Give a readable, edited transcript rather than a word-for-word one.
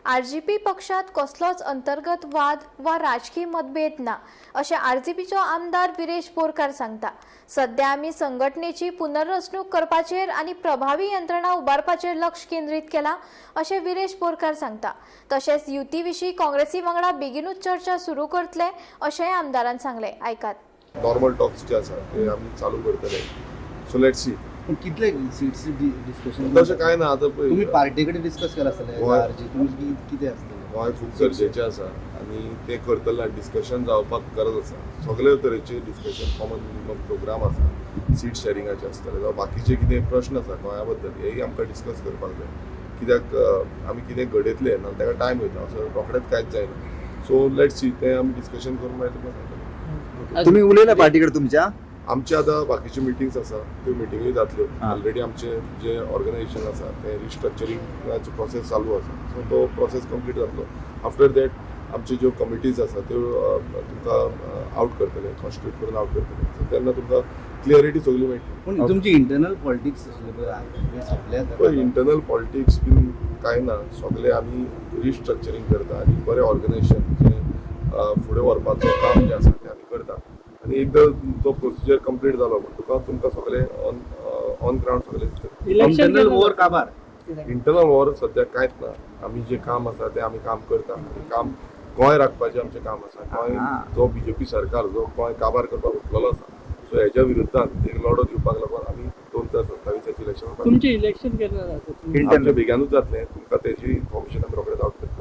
RGP पक्षात कसलोच अंतर्गत वाद वा राजकी मतभेद ना अशें आरजीपीचो आमदार विरेश बोरकार सांगता. सध्या आमी संघटनेची पुनर्रचणूक करपाचेर आनी प्रभावी यंत्रणा उबारपाचेर लक्ष केंद्रीत केलां अशें विरेश बोरकार सांगता. तशेंच युती विशीं काँग्रेसी वांगडा बेगिनूच चर्चा सुरू करतले अशेंय आमदारान सांगलें. आयकात. नॉर्मल टॉक्स जे आसा ते आमी चालू करतले. So let see. पण कितले सीट्स डिस्कशन? तशें कांय ना आतां पळय. तुम्ही पार्टी कडेन डिस्कस केला आसतलें. हय. आरजी तुमी कितें आसतलें? गोंय खूब गरजेचें आसा आनी तें करतना डिस्कशन जावपाक गरज आसा. सगळे तरेचे डिस्कशन, कॉमन मिनिमम प्रोग्राम आसा, सीट शॅरिंगाचे आसतले जावं बाकीचे कितें प्रश्न आसा गोंया बद्दल, हेय आमकां डिस्कस करपाक जाय. कित्याक आमी कितें घडयतले ना ताका टायम वयता, सो रोखडेंच कांयच जायना. सो let see, तें आमी डिस्कशन करून मागीर तुमकां सांगतले. तुम्ही उलयला पार्टीकडे तुमच्या? आमचे आतां बाकीच्यो मिटिंग्स आसा, त्यो मिटिंगूय जातल्यो. हा. ऑलरेडी आमचे जे ऑर्गनायझेशन आसा तें रिस्ट्रक्चरिंगाचो प्रोसेस चालू आसा, सो तो प्रोसेस कंप्लीट जातलो. आफ्टर that आमच्यो ज्यो कमिटीज आसा त्यो तुमकां आवट करतले, कॉन्स्टिट्यूट करून आवट करतले. सो तेन्ना तुमकां क्लियरिटी सगळी मेळटली. पण तुमची इंटरनल पॉलिटिक्स आसले पळय आपल्या. पळय, इंटरनल पॉलिटिक्स बीन कांय ना. सगळे आमी रिस्ट्रक्चरींग करता आनी बरें ऑर्गनायझेशन जें फुडें व्हरपाचो काम जें आसा तें आमी करता. आनी एकदां तो प्रोसिजर कंप्लीट जालो म्हणटकच तुमकां सगळें ऑन ग्रावंड सगळें दिसतलें. इलेक्शन इंटरनल वॉर काबार. इंटरनल वॉर सद्याक कांयच ना. आमी जें काम आसा तें आमी काम करता आनी काम गोंय राखपाचें आमचें काम आसा. गोंय जो बीजेपी सरकार जो गोंय काबार करपाक उठलेलो आसा, सो हेज्या विरुद्धान एक लढो दिवपाक लागून आमी 2027 इलेक्शन तुमचे इलेक्शन केन्ना जाता? आमच्या बेगानूच जातलें. तुमकां तेजी इन्फॉर्मेशन आमी रोखडेच आवट करतले.